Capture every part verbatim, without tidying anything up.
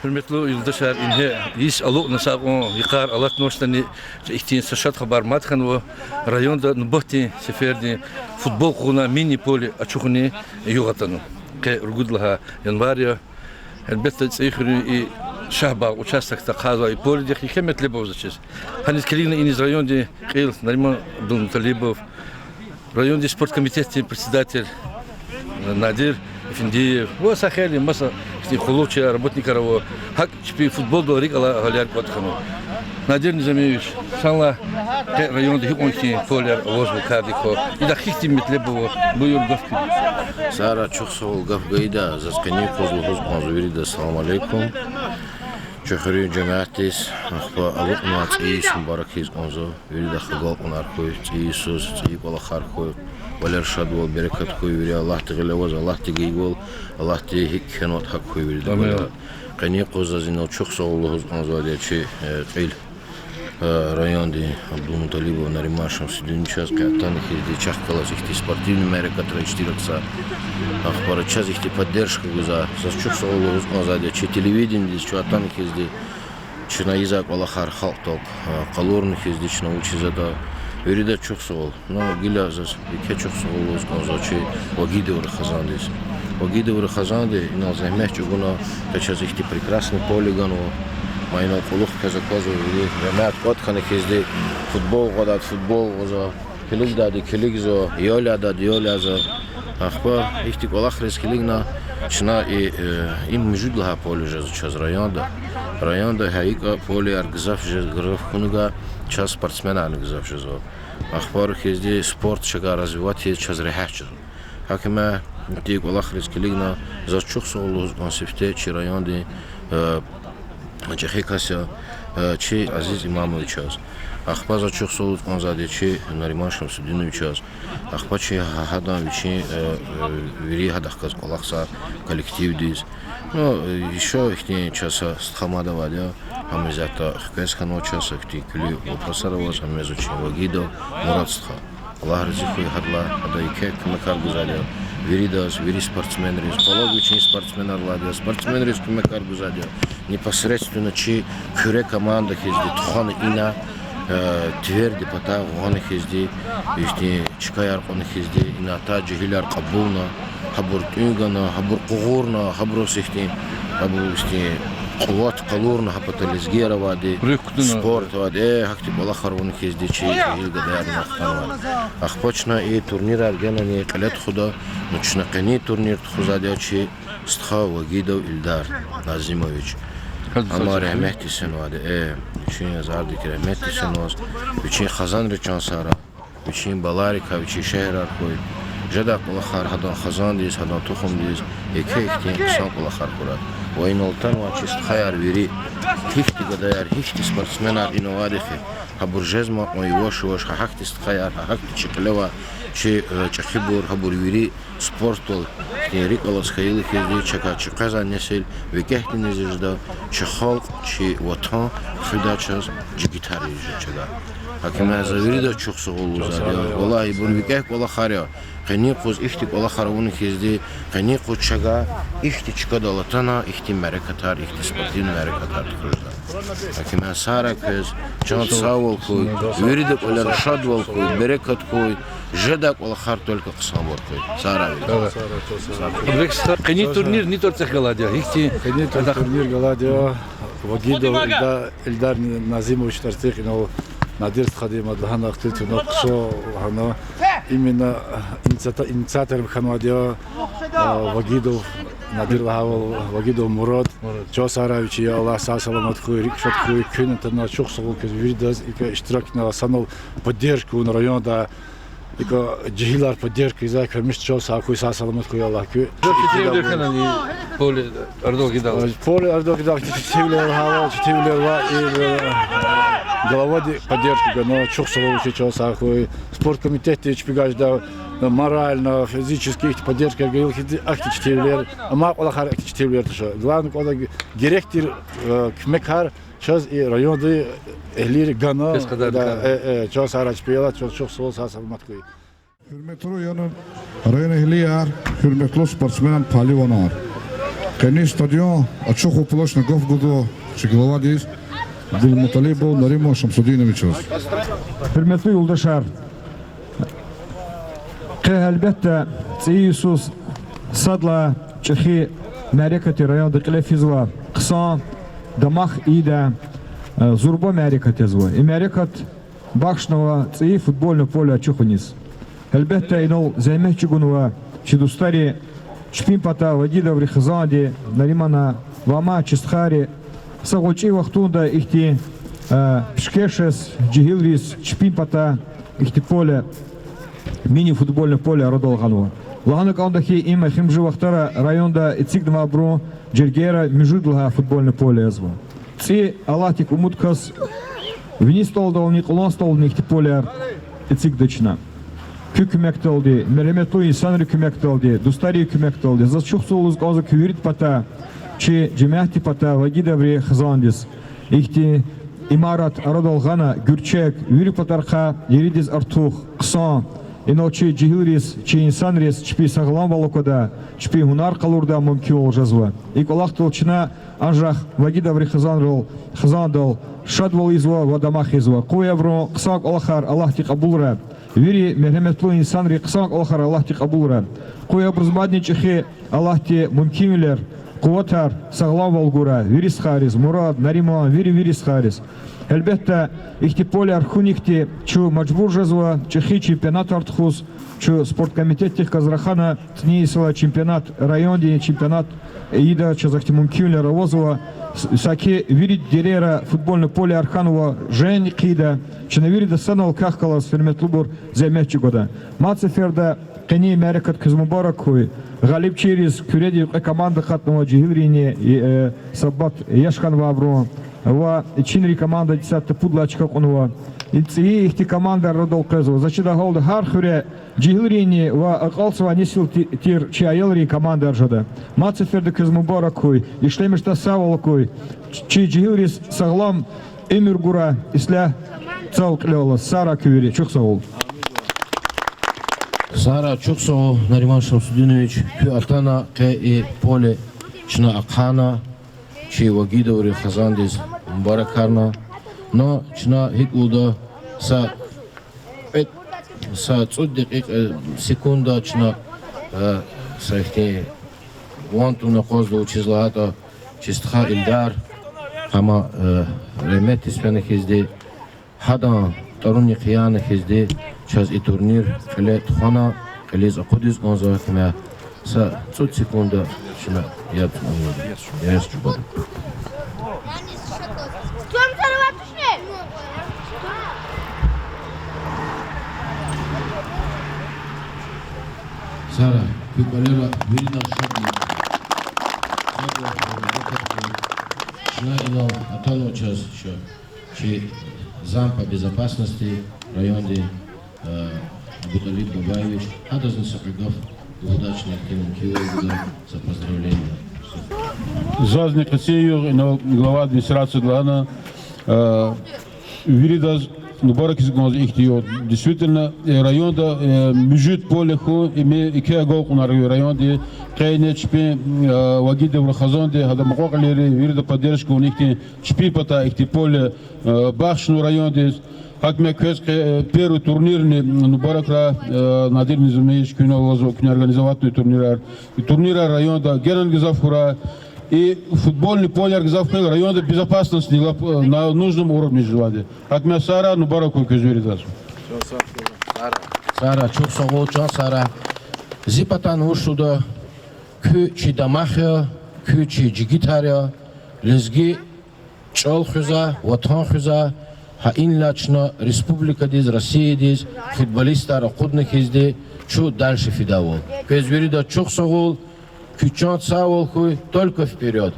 Гьуьрметлу юлдашар, ингье йис алукьна са кьван йикъар алатнавачтӀани, ихьтин са шад хабар мад хьанва. Районда нубатдин сеферда футбол къугъунин мини-поле ачухунин югъ атанва. Къе ругуд лагьай январь я. Гьелбетда, ЦӀийи хуьруьн и Шагьбагъ участокда кьазвай и поледихъ еке метлеб ава за чиз. Гьаниз килигна иниз райондин кьил Нариман Абдулмуталибов, райондин спорт комитетдин председатель Надир Эфендиев ва са хейлин маса ихьтин къуллугъчияр, работникар ава, гьакӀ чпи футболдал рикӀ алай агьалияр кӀватӀ хьанва. Надир Низамиевич, санлай къе районда гьикьван ихьтин полеяр авазва кардик ква, идахъ гьихьтин метлеб ава, буюр, гаф куьн. Сара, чухсагъул гаф гайидай. Заз къенин юкъуз лугьуз кӀанзава виридаз салам алейкум. Чи хуьруьн жемятдиз, ахпа алукьнавай ЦӀийи йис мубарак ийиз кӀанзава. Виридахъ агалкьунар хьуй, ЦӀийи йисуз, ЦӀийи кӀвалахар хьуй, кӀвалера шадвал, берекат хьуй, вири Аллагьди гъиле аваз, Аллагьди гайивал, Аллагьди гьикӀ кхьенватӀа гьакӀ хьуй вирида кӀвалера. Къенин юкъуз заз инал чухсагъул лугьуз кӀанзавайди я чи, э, кьил, э, райондин Абдулмуталибов Нариман Шамсудиновичаз, къе атана хьизди, чахъ галаз ихьтин спортивный мярекатра иштиракзавай, ахпа чаз ихьтин поддержка гузвай. Заз чухсагъул лугьуз кӀанзавайди я чи телевидениедиз, чун атана хьизди, чна ийизвай кӀвалахар халкьдал, э, къалурна хьизди чна вучиз ада. Виридаз чухсагъул. Ну, гила заз еке чухсагъул лугьуз кӀанзава чи Вагидов Рахазандиз. Вагидов Рахазанди инал зегьмет чӀугуна, къе чаз ихьтин прекрасный поле ганва. Ма инал кьулухъ квез аквазва, вири жемят кӀватӀ хьана хьизди, футбол гъвадайди футбол гъвазва, килигдайди килигзава, ял яйдайди ял язва. Ахпа ихьтин кӀвалахриз килигна, чна и, э, им муьжуьд лагьай поле жезва чаз районда. Районда гьа икӀ полеяр гзаф жез, гзаф хьунга, чаз спортсменарни гзаф жезва. Ахпа хьизди спорт чавай развивать ийиз чаз регьят жезва. Гьакимя, ихьтин кӀвалахриз килигна, заз чухсагъул лугьуз кӀанзава сифте чи райондин, э, чӀехи кас я, э, чи Азиз Имамовичаз. Ахпа заз чухсагъул лугьуз кӀанзавайди я чи Нариман Шамсудиновичаз. Ахпа чи гьа-, гьадан вичин, э, э, вири гьадахъ галаз кӀвалахзавай коллективдиз. Ну, э, ещё ихьтин чаз са стха мад авайди я, гьам исятда хквез хьанва чаз, ихьтин куьлуь вопросар аваз, гьам я вичин Вагидов Мурад стха. Аллагь рази хьуй гьадалай, ада еке куьмекар гузвайди я виридаз, вири спортсменриз, къвалав вичин спортсменар алайди я, спортсменриз куьмекар гузвайди я. Непосредственно чи Куьре команда хьизди тухвана ина, э, твердый патай гъана хьизди, ихьтин чкаяр кьуна хьизди, ина атай жегьилар кьабулна, гьабур тӀуьн гана, гьабур къугъурна, гьабуруз ихьтин, гьабур ихьтин къуват къалурна, гьа пата лезгияр авайди, спорт авайди, э, гьахьтин кӀвалахар авуна хьизди чи жегьил гадаяр ина хтанвай. Ахпа чна и турнирар генани кьиле тухуда, ну, чна къенин турнир тухузвайди я чи стха Вагидов Илдар Назимович. Амма регьметдиз фенвайди, э, вичин азардик регьметдиз фенваз, вичин хизанриз чан сагърай, вичин баларикай, вичин шегьерар хьуй. Жедай кӀвалахар гьадан хизандиз, гьадан тухумдиз еке ихьтин хъсан кӀвалахар хьурай. Ва инал атанвай чи стхаяр вири, гьихьтин гадаяр, гьихьтин спортсменар ина авайди хьи, гьабур жезмай кьван яваш-яваш гьа гьахьтин стхаяр, гьа гьахьтин чи кьиле авай чи, э, чӀехибур, гьабур вири спортдал ихьтин рикӀ алаз хьайила хьизди, чакай чи къвезвай несил викӀегьди незир жеда, чи халкь, чи ватан хуьдай чаз жигитар ийиз жеда чакай. Гьакимя, за виридаз чухсагъул лугьузвайди я. Валлагь, ибур викӀегь кӀвалахар я. Къенин юкъуз ихьтин кӀвалахар авуна хьизди, къенин юкъуз чакай ихьтин чкадал атана, ихьтин мярекатар, ихьтин спортивный мярекатар тухуз жеда. Гьакимя, сагърай квез, чан сагъвал хьуй, вирида кӀвалера шадвал хьуй, берекат хьуй, жедай кӀвалахар только хъсанбур хьуй. Сагърай вирида. Абрекс стха, къенин турнир ни тӀварцӀихъ галайди я, гьихьтин? Къенин тур-, турнир галайди я Вагидов Илда-, Илдар Назимович тӀварцӀихъ, инал Надир стхади мад лагьана, ахтил туна, хъсан лагьана. Именно инициата-, инициатор хьанвайди я, а, Вагидов Надир лагьайвал, Вагидов Мурад. Чан сагърай вичи, я Аллагь, сагъ-саламат хьуй, рикӀ шад хьуй, куьн атана, чухсагъул квез виридаз, икӀ иштиракна, санал поддержка авуна районда, икӀ жегьилар поддержка ийизвай квез, чан сагъ хьуй, сагъ-саламат хьуй, Аллагь куь. Поле арадал гъида. Поле арадал гъида, четивилер лагьайвал, четивилер ва и, э, главади поддержка гана, чухсагъул вичи, чан сагъ хьуй. Спорт комитетди чпигажда, морально, физически ихьтин поддержка гайила хьи, ахьтин четивилер, амай кӀвалахар ахьтин четивилер туш. Главный кӀвалах герек тир, э, куьмекар чаз и районди эгьлийри гана, э, э, чан сагърай чпи, я Аллагь, чухсагъул, сагъ-саламат хьуй. Гьуьрметлу районэгьлияр, гьуьрметлу спортсмен палванар. Къенин стадион ачухун палачна гаф гуда чи главадиз, Абдулмуталибов Нариман Шамсудиновичаз. Гьуьрметлу юлдашар, къе гьелбетда цӀийи йисуз сад лагьай чӀехи мярекат районда кьиле физва, хъсан, дамах ийидай, э, зурба мярекат язва. И мярекат бахшнава цӀийи футбольный поле ачухуниз. Гьелбетда, инал зегьмет чӀугунва чи дустари, чпин патай Вагидоври Хизанди, Наримана ва амай чи стхайри са гъвечӀи вахтунда ихьтин, э, пишкеш жез жегьилриз чпин патай ихьтин поле, мини-футбольный поле арадал гъанва. Лагьана кӀанда хьи, им эхиримжи вахтара районда эцигнавайбурун жергейра муьжуьд лагьай футбольный поле язва. ЦӀи, Аллагьдик умуд кваз, вини стӀалдални, кьулан стӀалдални ихьтин полеяр эцигда чна. Куь куьмекдалди, мергьяметлу инсанрин куьмекдалди, дустарин куьмекдалди. Заз чухсагъул лугьуз кӀанзава куь виридан патай, чи жемятдин патай Вагидоври Хизандиз. Ихьтин имарат арадал гъана, гуьрчег, вири патарихъай виридаз артух, хъсан. Инал чи жегьилриз, чи инсанриз чпин сагъламвал аквадай, чпин гьунар къалурдай мумкинвал жезва. И кӀвалахдал чна анжах Вагидоври Хизанрал, Хизандал шадвал ийизва ва дамах ийизва. Къуй абурун хъсан кӀвалахар Аллагьди кьабулрай. Вири мергьяметлу инсанрин хъсан кӀвалахар Аллагьди кьабулрай. Къуй абуруз мадни чӀехи Аллагьди мумкинвилер, къуватар, сагъламвал гурай вири стхайриз, Мурад, Нариман, вири-вири стхайриз. Гьелбетда, ихьтин полеяр хьуникди чун мажбур жезва чӀехи чемпионатар тухуз, чун спорткомитетдихъ галаз рахана, цӀинин йисалай чемпионат, райондин чемпионат ийидай чаз ахьтин мумкинвилер авазва. С-, саки вири дерейра футбольный полеяр хьанва, женни хъийида, чна вирида санал квехъ галаз, гьуьрметлубур, зегьмет чӀугвада. Мад сеферда къенин мярекат квез мубарак хьуй. Гъалибчийриз Куьредин кьве команда акъатнава, жегьилрини, э, сабат яш хьанвайбурун, ва чинрин командадиз исятда пуд лагьай чка кьунва. И цӀийи ихьтин командаяр арадал къвезва. Заз чидай гьалда гьар хуьре жегьилрини ва акьалтзавай несил ти-, тир чи аялрин командаяр жеда. Мад сеферда квез мубарак хьуй, ишлемишдай сагъвал хьуй, чи жегьилриз сагълам уьмуьр гурай, ислягь цав кьиле алаз. Сагърай куьн вири, чухсагъул. Сагърай, чухсагъул, Нариман Шамсудинович, куьн атана, къе и поле чна ахъайна, чи Вагидоври Хизандиз мубаракарна. Но чна гьикӀ лугьуда, са кьвед, са цӀуд декьикьа, э, секунда чна, э, са ихьтин ван тавуна акъвазда, вучиз лагьайтӀа чи стха Илдар, гьам, э, регьметдиз фена хьизди, гьадан тӀварунихъ яна хьизди, чаз и турнир кьиле тухвана, кьилиз акъудиз кӀанзава куьне. Са цӀуд секунда чна яб авурда. Яз чубада. Сагърай, куь кӀвалера виридаз шад я. Шад я, чна инал атанва чаз ша. Чи зам по безопасности районди, э, Абуталиб Бабаевич, гьадазни са кьве гаф лугьудай чна, ихьтин мумкинвал гуда, са поздравление. Зазни къенин югъ инал глава администрацияди лагьана, э, виридаз мубаракиз кӀанзава ихьтин югъ. Действительно, э, районда, э, муьжуьд поле хьун, им еке агалкьунар я районди, къе ина чпин, э, Вагидоври Хизанди, гьадан мукьва-кьилийри вирида поддержка авуна ихьтин чпин патай ихьтин поле, э, бахшнава райондиз. Гьакӏ квез къе, э, первый турнирни мубаракрай, э, Надир Низамиевич, куьне лугьузва, куьне организоватьнава турнирар. И турнирар районда генани гзаф хьурай. И футбольный полеяр гзаф хьайила районда безопасностьни лап, э, на нужном уровне жезвайди. Гьакӏ сагърай, мубарак хьуй квез виридаз. Сагърай, чухсагъул, чан сагърай. Зи патай вуч лугьуда, куьн чи дамах я, куьн чи жигитар я, лезги чӀал хуьзвай, ватан хуьзвай, гьа инлай чна республикадиз, Россиядиз футболистар акъудна хьизди, чун дальше фидайвал. Квез виридаз чухсагъул, куь чан сагъвал хьуй, только вперёд!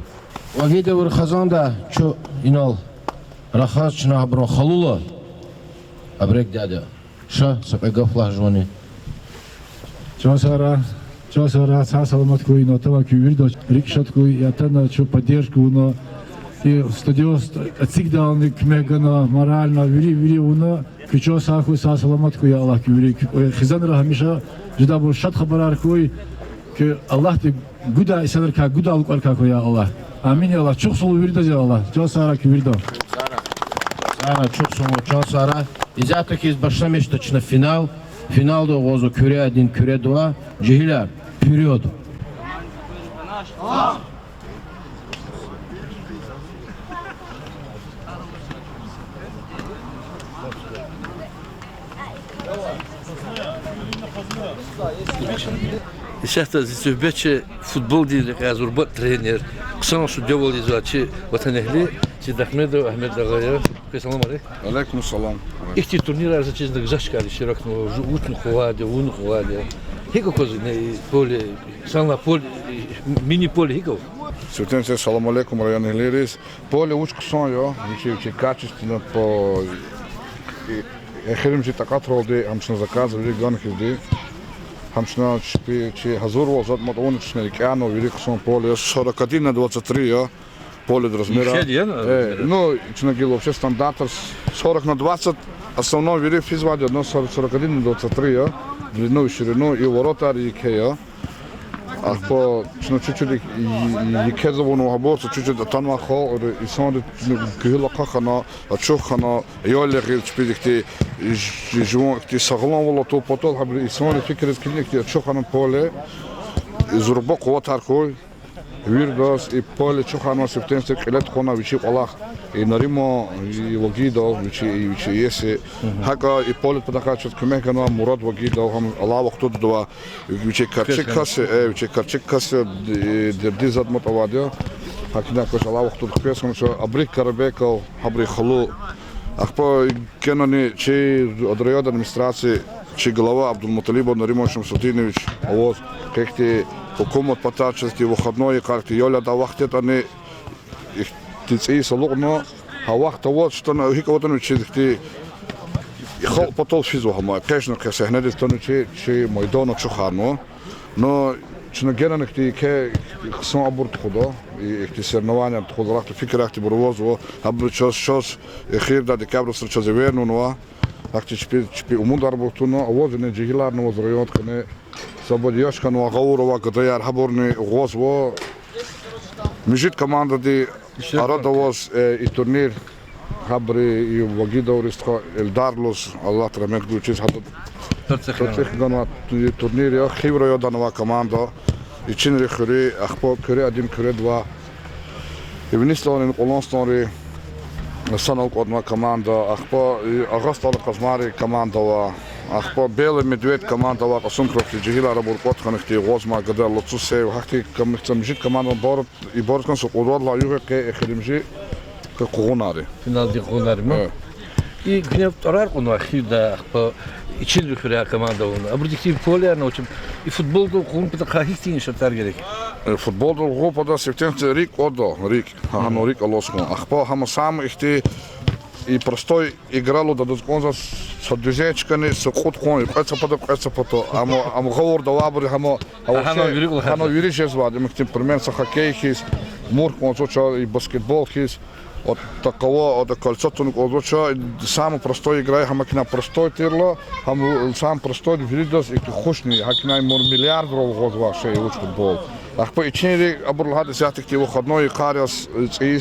Вагидоври Хизанда чун инал рахаз чна гьабурун халула, Абрек дядя. Ша, са кьве гаф лагь жувани. Чан сагърай, чан сагърай, сагъ-саламат хьуй, ина атанвай куь виридаз рикӀ шад хьуй, атана чун поддержка авуна. И стадион эцигдални куьмек гана, морально, вири, вири авуна. Куь чан сагъ хьуй, сагъ-саламат хьуй, я Аллагь, куь вири, куь, э, хизанра гьамиша жедайбур шад хабарар хьуй, куь Аллагьди Гуда инсанрикай, гуда лукӀарикай хьуй, я Аллагь. Амин, я Аллагь. Чухсагъул виридаз, я Аллагь. Чан сагърай куь вирида. Сагърай, чухсагъул, чан сагърай. Исятда хьиз башламишда чна финал. Финалда агъузва Куьре один, Куьре два. Жегьилар, вперёд! Исятда зи суьгьбетчи футболдин рекьяй зурба тренер, хъсан судьявал ийизвай чи ватанэгьли Сидагьмедов Агьмед агъа я. Салам алейк. Алейкум салам. Ихьтин турнирар за чизна гзаф чкайриз широкна, вуч, вучна къугъвайди, вуна къугъвайди. ГьикӀ аквазва и поле, санлай поле, мини-поле гьикӀ ава? Сифтени салам алейкум районэгьлийриз. Поле вуч хъсан я, вичи, вичи качественно по, эхиримжи такьатралди гьам чна заказар вири гана хьизди. Гьам чна чпи чи гьазурвал затӀ-матӀ авуна чна рикӀяна, вири хъсан поле я, сорок один на двадцать три я, поле размера. Ну, чна гила вообще стандартар сорок на двадцать, основном вири физвайди я, но сорок один на двадцать три я, длину и ширину, и воротар еке я. Ахпа чна чуть-чуть и-, и-, екез авунва гьабур, чуть-чуть атанва халкь, инсанри гуьгьуьл ахъа хьана, ачух хьана, ял ягъиз чпиз ихьтин ж-, жуван ихьтин сагъламвал атун патал гьабуру инсанри фикириз килигна ихьтин ачух хьана поле, зурба къуватар хьуй. Виридаз и поле чухъ хьанва, сифтени-сифте кьиле тухвана вичин кӀвалах и Нариман, и Вагидов, вичи, и вичи иеси. ГьакӀ и поле патахъай чаз куьмек ганва Мурад Вагидов, гьам алай вахтунда вичин карчик кас я, э, вичин карчик кас я, э, дерди затӀ-матӀ авайди я. ГьакӀ ина квез алай вахтунда хквез хьана чаз, абуру Карабеков, гьабурун халу. Ахпа генани чи районда администрация, чи глава Абдулмуталибов Нариман Шамсудинович аваз, къе ихьтин гьукумат патай чаз ихьтин выходной йикъар ихьтин ял ядай вахт ятӀани, ихьтин цӀийи са алукьна, гьа вахт аваз чтана, гьикӀ аватӀани вичиз ихьтин халкь патал физва гьам, экъечӀна къе сегьнедиз атана чи, чи майдан ачухарна. Ну, чна генани ихьтин еке хъсан абур тухуда, и ихьтин соревнованияр тухуз, алахъда фикирар ихьтинбур авазва, гьабуру чаз, чаз эхирда декабрь вацра чаз эвернава. Ахьтин чпи, чпи умударбур туна, аваз ина жегьиларни аваз райондин къене. Са бад яш хьанва, гъавурда авай гадаяр, гьабурни гъвазва. Муьжуьд командади арада аваз, э, и турнир, гьабуру и Вагидоври стха Эльдарлуз, Аллагьди рагьмет гуй вичиз, гьада тацихъ ганвай турнир я, Хив райондан авай команда, Ичинри хуьруьн, ахпа Куьре один, Куьре два, Ивнистални, Кьуланстални санал кӀватӀнавай команда, ахпа Агъастални Къазмайрин команда ава, ахпа Белый медведь команда ава, Кьасумхуьрелди жегьилар, абур кӀватӀ хьана ихьтин гъвазмай гада, Лацу Сев, гьахьтин кам-, муьжуьд команда, ибарат хьана са кьуд вад лагьай югъ я къе эхиримжи къе къугъунар я. Финалдин къугъунар я ман. И куьне тӀварар кьунвай Хивдай, ахпа Ичинри хуьряй команда авуна. Абуру ихьтин полеярни авач. И футболдал къугъун патахъай гьихьтин шартӀар герек? Э, футболдал къугъун патал сифтени-сифте рикӀ кӀватӀда, рикӀ. Гьа, гьанал рикӀ алаз хьун. Ахпа гьам сама ихьтин и простой игра лугьуда, адаз кӀанзава са дуьзен чкани са кьуд къван, кьвед са пата, кьвед са пата. Амма, амма гъавурда авайбур гьам, гьа, гьанал вири кӀвалахар, гьанал вири жезвайди, им ихьтин примерно са хоккей хьиз, мурк кӀанзавач, и баскетбол хьиз. Вот такого, вот кольцо тун кӀанзавач, сама простой игра, гьам икӀ на простой тирла, гьам сама простой виридаз икӀ хушни, гьакӀ ина мур миллиардрал гъвазвай шей вуч футбол. Ахпа Ичинри, абур лагьайди, исятда ихьтин выходной йикъар яз, цӀийи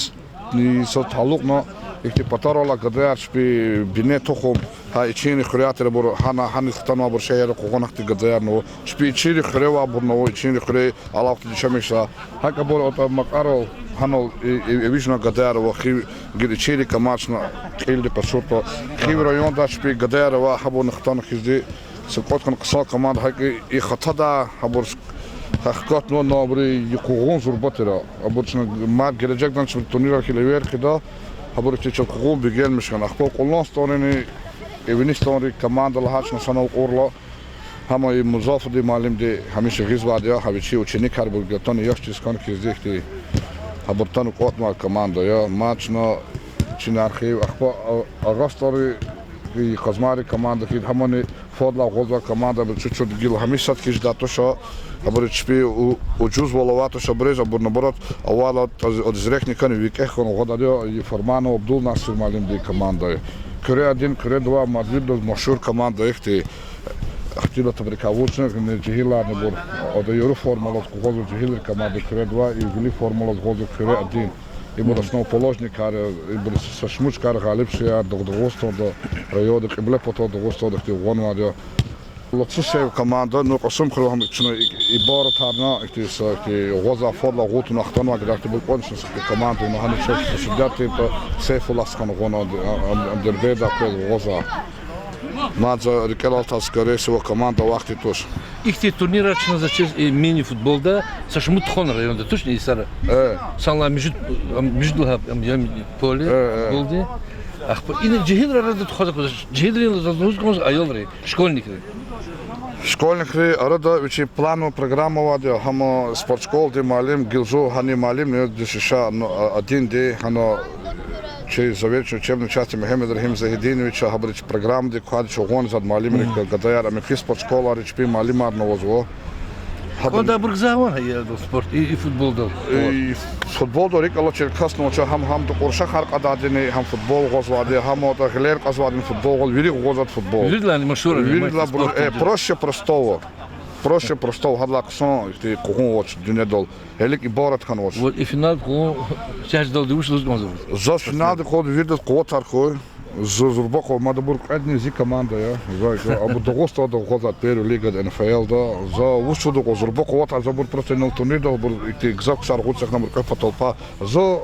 са талукьна, ихьтин патарал алай гадаяр чпи бине тухун, гьа Ичинри хуьряй тир абур, гьана, гьаниз хтанвайбур шейэр къугъун, ахьтин гадаяр ава. Чпи Ичинри хуьре авайбурни ава, Ичинри хуьре алай вахтунда яшамиш жезвай. ГьакӀ абур атӀа Макьарал, гьанал и, и, эвичӀна гадаяр ава, Хив, гила Ичинри команда чна кьилди къачуртӀа. Хив райондай чпи гадаяр ава, гьабурни хтана хьизди са кӀватӀ хьана хъсан команда, гьакӀ и хатадай, гьабур гьахьтинбур, но абуру и къугъун зурба тир. Абур чна мад гележегдани чна турнирар хьиз эвер хъийида, гьабур чи чаз къугъун бегенмиш хьана. Ахпа Кьулансталрини Ивнисталрин команда лагьай чна санал кьурла, гьам и Музафардин муаллимди гьамиша гъизвайди я, гьа вичин ученикар, абур гатана яш чиз хьана хьизди ихьтин, гьабур атана кӀватӀнавай команда я, мад чна чинар хьайи, ахпа Агъасталрин, и Къазмайрин команда хьиз, гьамани фадлай гъвазвай команда, абур чуть-чуть гила гьамиша сад хьиз жедай туш, абуру чпи у-, ужузвал авай туш абуруз, абур наоборот, авайла таз-, адаз рехни кӀани викӀегь хьана гъвадайди я, и Фарманов Абдулнасир муаллимдин команда я. Куьре один, Куьре два мад виридаз машгьур команда я ихьтин. Ахтилатабрикай вуч жегьиларнибур, ада яру формалаз къугъвазва жегьилрин команда Куьредавай, и вили формалаз къугъвазва Куьре один. Ибур основоположникар я, ибур са шумуд чкайра гъалибчияр, Дагъ-, Дагъустанда, районда, Кьиблепатан Дагъустанда ихьтин къугъванвайди я. Лацу Сев команда, ну, Кьасумхуьрел гьам чна и-, ибаратарна, ихьтин са, ихьтин гъваза фадлай гъун тавуна хтанвай гьадахъ тибур кӀванчна са команда, ну, гьана чна са судья тиртӀа, Сейфуллагьдихъ гъана, а, а, а, Дербентдай къвез гъваза. Мад за рикӀелай алатайди, скорее всего, команда вахтунин туш. Ихьтин турнирар чна заз чиз, и мини-футболда, са шумуд тухвана районда, тушни и сара? Э. Санлай муьжуьд, ам, муьжуьд лагьай, ам, я поле, э, э, футболди. Ахпа ина жегьилрин арада тухваз акваз, жегьилрин заз лугьуз кӀанзава, аялрин, школьникрин. Школьникрин арада вичин планова программа авайди я, гьам спортшколадин муаллим, Гилзу гьанин муаллимни, дишиша, ну, а, одинди, гьана чи заведующий учебной части Мегьамед Рагьим Загьидинович, гьабуруз чи программадик квайди чагъуни зад муаллимрик, гадаяр, ам и хьи спортшколайри чпин муаллимарни авазва. Гьабур- Кванда абур гзаф ван гьа я спорт, и, и футболдал. И футболдал рикӀ алай Черкасни авачир, гьам, гьам дукьуршахар кьадайдини, гьам футбол гъвазвайди, гьам ада гъилер кьазвайдини футбол гъваз, вири гъвазвайди футбол. Виридалайни машгьур я, Виридалай, спорт, э, проще простого. Проще простого, гьадалай хъсан ихьтин къугъун авач дуьньядал. Гьелелиг ибарат хьанвач. Вот и финал къугъун чахъ жедалди вуч лугьуз кӀанзава? Заз финалдин къугъвада виридаз къуватар хьуй. Зу-, зурба къу-, мад абур кьведни зи команда я. За, за, абур Дагъустанда гъвазва первый лигада, НФЛ-да. За вуч лугьуда кьван, зурба къуватар, за абур просто инал турнирда абур ихьтин гзаф ксар гъуцехна абур кьве патал пай. За,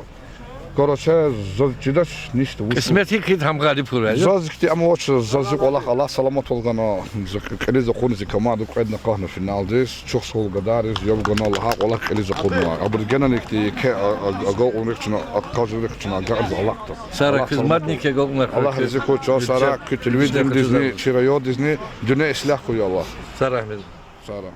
короче, заз чидач ништа вуч. Кьисмет гьикӀ хьайитӀа, гьам гъалиб хьурай. Заз ихьтин ам авач, заз зи кӀвалах Аллагьди саламат авуна, за кьилиз акъудна зи команда кьведни акъахна финалдиз. Чухсагъул гадайриз, яб гана, лагьай кӀвалах кьилиз акъуднавай. Абуру генани ихьтин еке а-, а-, агалкьунрихъ чна, акъажунрихъ чна агакьна алахъда. Сагърай, Аллагьди куьн саламат мадни авуна. Еке агалкьунар хьурай. Аллагьди рази хьуй чаз, сагърай, куь телевидениедизни, чи райондизни, дуьнья ислягь хьуй, я Аллагь. Сагърай, Агьмед. Сагърай.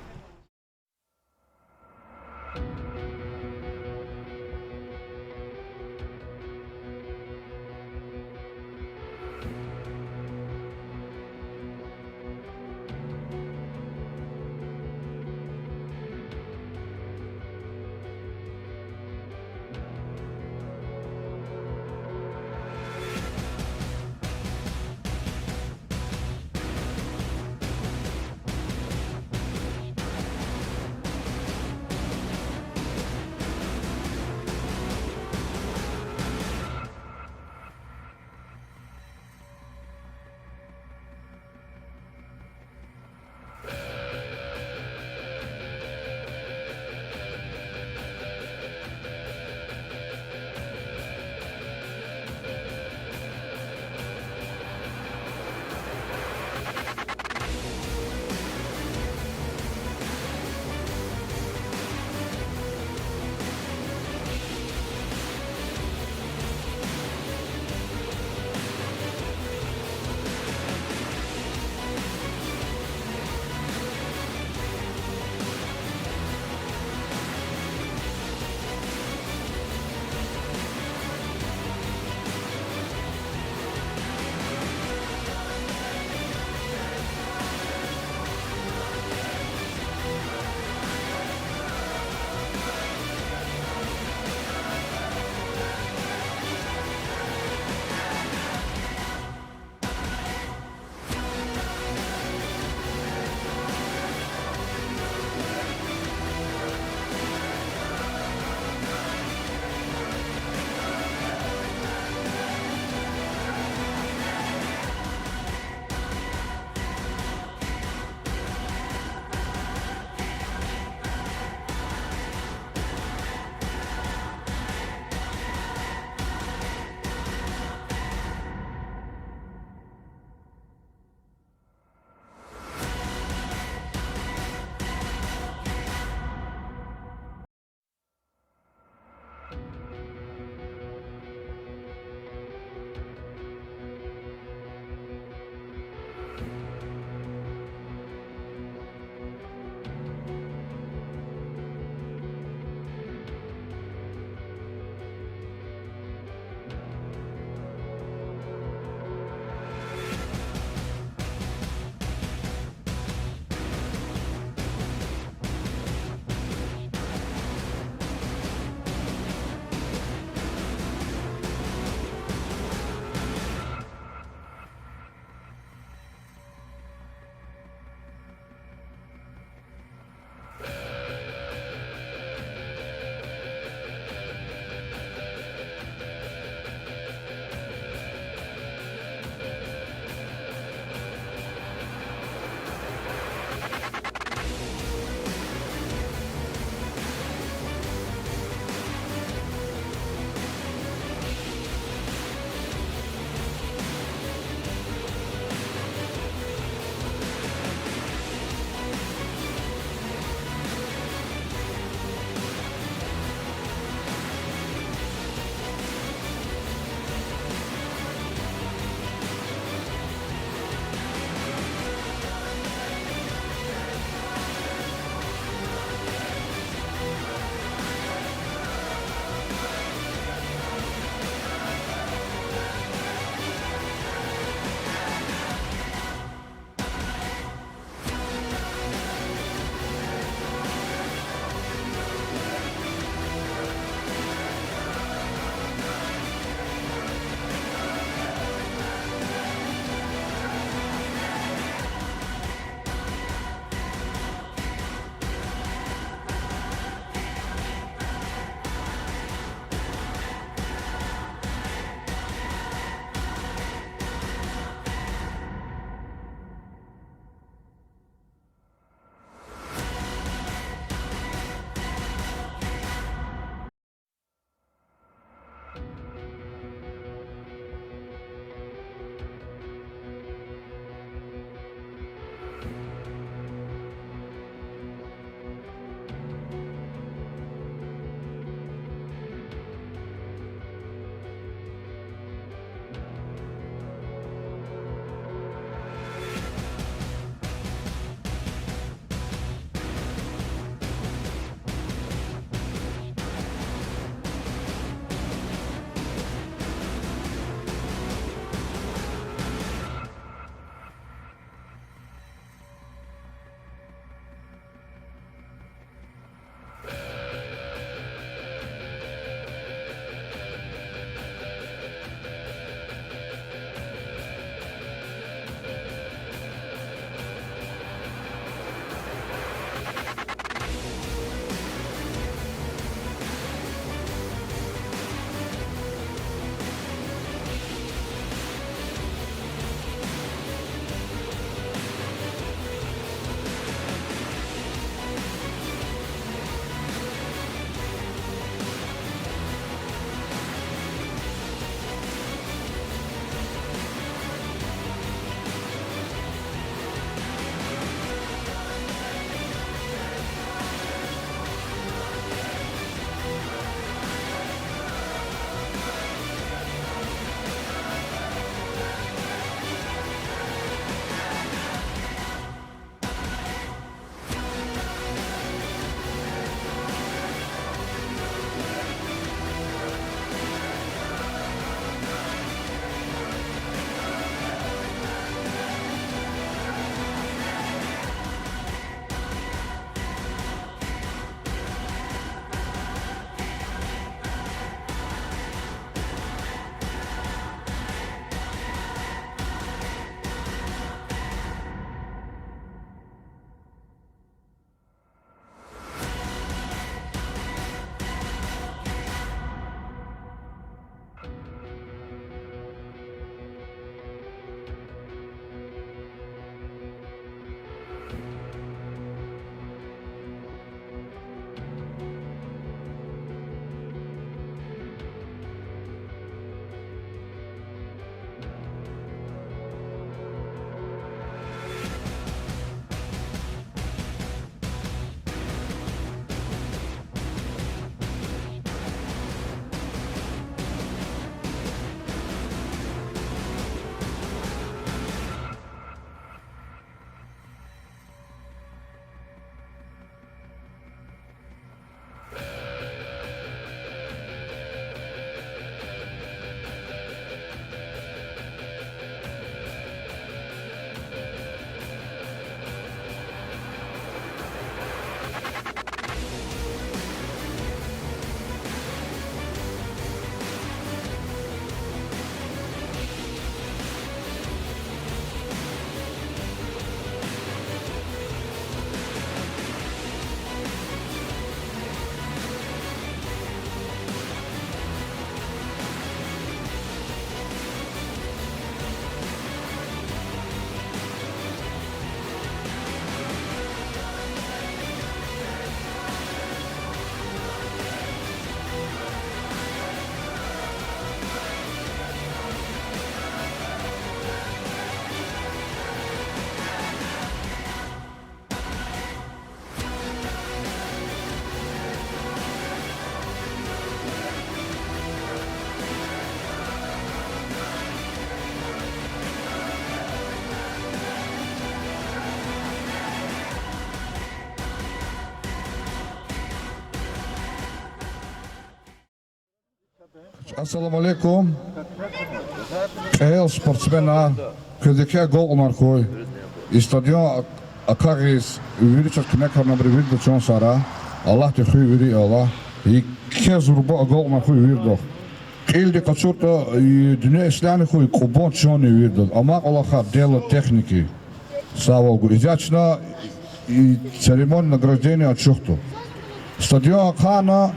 Ассаламу алейкум. КӀел спортсменар, квез еке агалкьунар хьуй. И стадион а-, акъудиз вири чаз куьмек авунвайбуруз виридаз чан сагърай. Аллагьди хуьй вири, Аллагь. Еке зурба агалкьунар хьуй виридаз. Кьилди къачуртӀа, и дуьнья ислягьана хьуй, Кубань чанни виридаз. Амай кьулухъай дело техники. Сагъвал гуй. Изяч на и церемония награждения ачухда. Стадион ахъайна,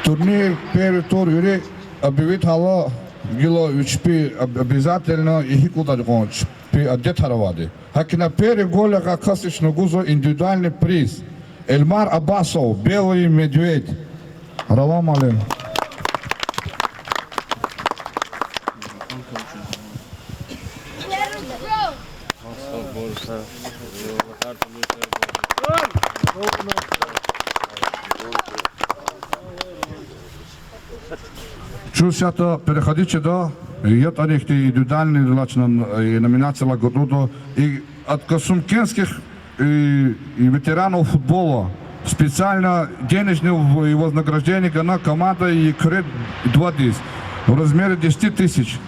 турнир, первый тур вири объявить авуна, гила вичпи об-, обязательно и гьикӀ лугьуда кьван, чпи адетар авайди. ГьакӀ хьана первый гол яхъ касдиз чна гузва индивидуальный приз. Эльмар Аббасов, Белый медведь. Рава муаллим. Чун исятда переходить жеда ятӀани ихьтин индивидуальный лагьай номинациялай гатӀунда и от касумкентских и, и ветеранов футбола. Специально денежное в-, и вознаграждение гана команда и Куьре два диз в размере десяти тысяч.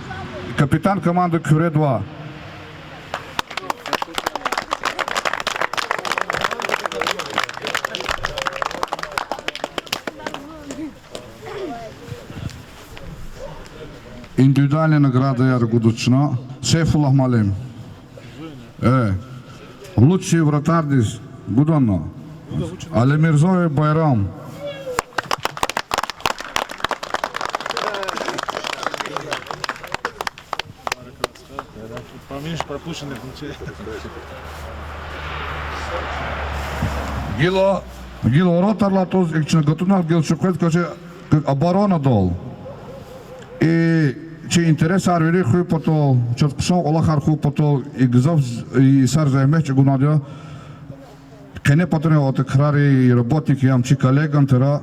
Капитан команды Куьре два. Индивидуальный наградаяр гуда чна. Сейфуллагь муаллим. Э, лучший вратардиз гудана Алимирзоев Байрам. Поменьше пропущенных мячей. Гила, гила воротарилай атӀуз, икӀ чна гатӀунал гила чун къвез кӀанзава оборонадал. И чи интересар вири хуьн патал, чаз хъсан кӀвалахар хьун патал, и гзаф, и йисар зегьмет чӀугунар я. Къене патарин отыкрари работник я чи коллеган тира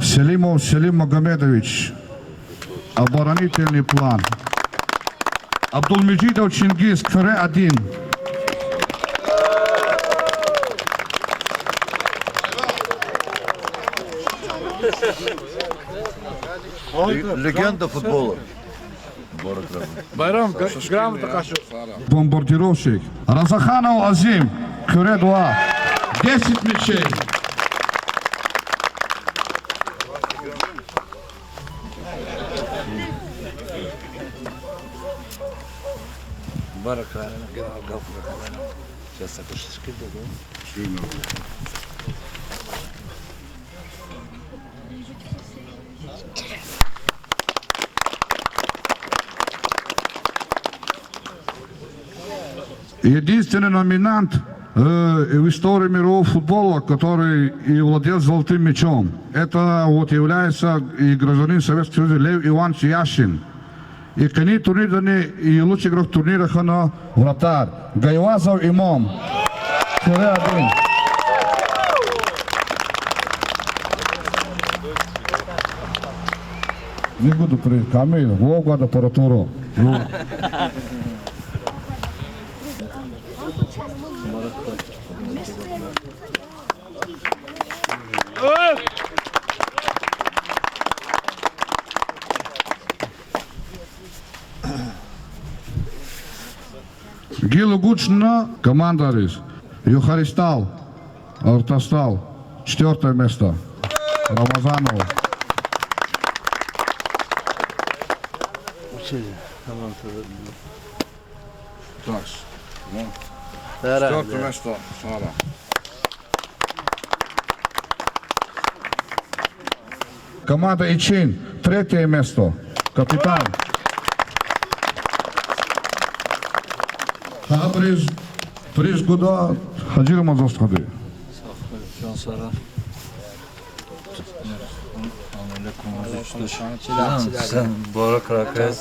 Селимов Селим Магомедович. Оборонительный план. Абдулмежидов Чингиз, Куьре один. Ле-, легенда футбола. Байрам, г-, грамота къачу. Бомбардировщик. Разаханов Азим, Куьре два. Десять мячей. Баракалла. Сейчас так уж скидываю. Единственный номинант, э, в истории мирового футбола, который и владел золотым мячом. Это вот является и гражданин Советского Союза Лев Иванович Яшин. И къенин турнирдани и лучший игрок турнира хьана вратарь Гайвазов Имом. Куьре один. Не буду при-, Камил, вогад аппаратуру. Ну. Гила гуда чна командариз. Юхаристал, Ортостал, четвёртое место. Рамазанов. Так, ну, четвёртое место, Сара. Команда Ичин, третье место. Капитан. Гьа приз, приз гуда Гьажи Рамазан стхади. Чан сагърай. Сен баракракай.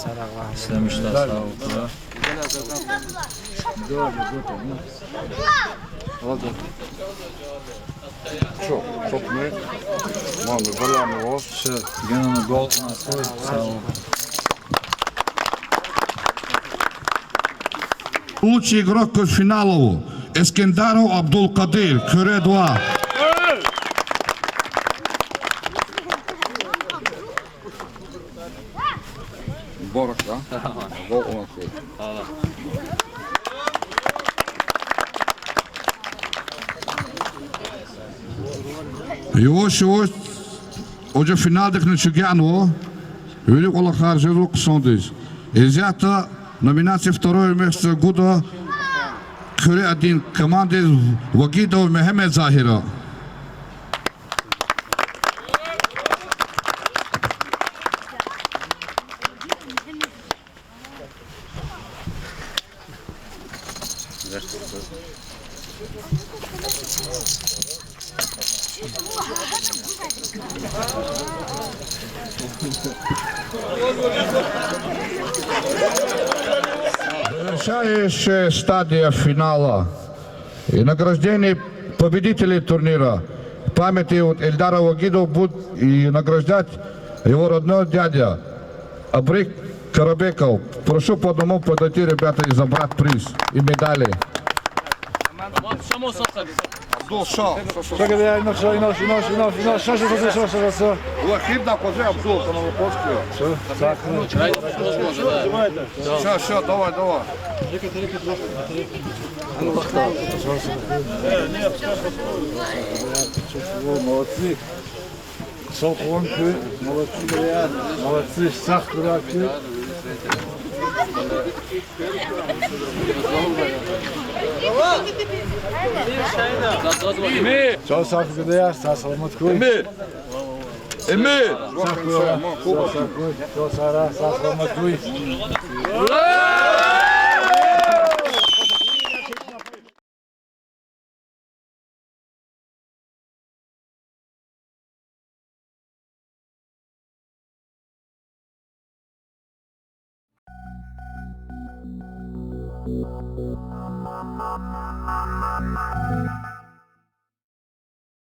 Сен мишта сав. Чо, топ не? Ман, баляни ваз. Всё, гена на гол, на свой, сау. Лучший игрок финалу Эскендаров Абдулкадир, Куьре два. Баракла. Аллагь. Яваш-яваш уже финалдихъни чугвазнава, вири кӀвалахар жезва хъсандиз. Исятда номинация второе место гуда Куьре один командадиз Вагидов Мегьамед Загьира. Завершающая стадия финала. И награждение победителей турнира. В памяти вот Эльдара Вагидова будет и награждать его родной дядя Абрек Карабеков. Прошу по одному подойти, ребята, и забрать приз и медали. Абдул, шо, шо, шо, шо. Вахид, да, позже Абдул, там Лопотский. Шо, шо, давай, давай. Молодцы. Молодцы, молодцы, сагъ хьурай. Чан сагъ хьурай, сагъ саламат хьурай. Эмир! Эмир! Сагъ хьурай, сагъ хьурай, сагъ хьурай, сагъ саламат хьурай.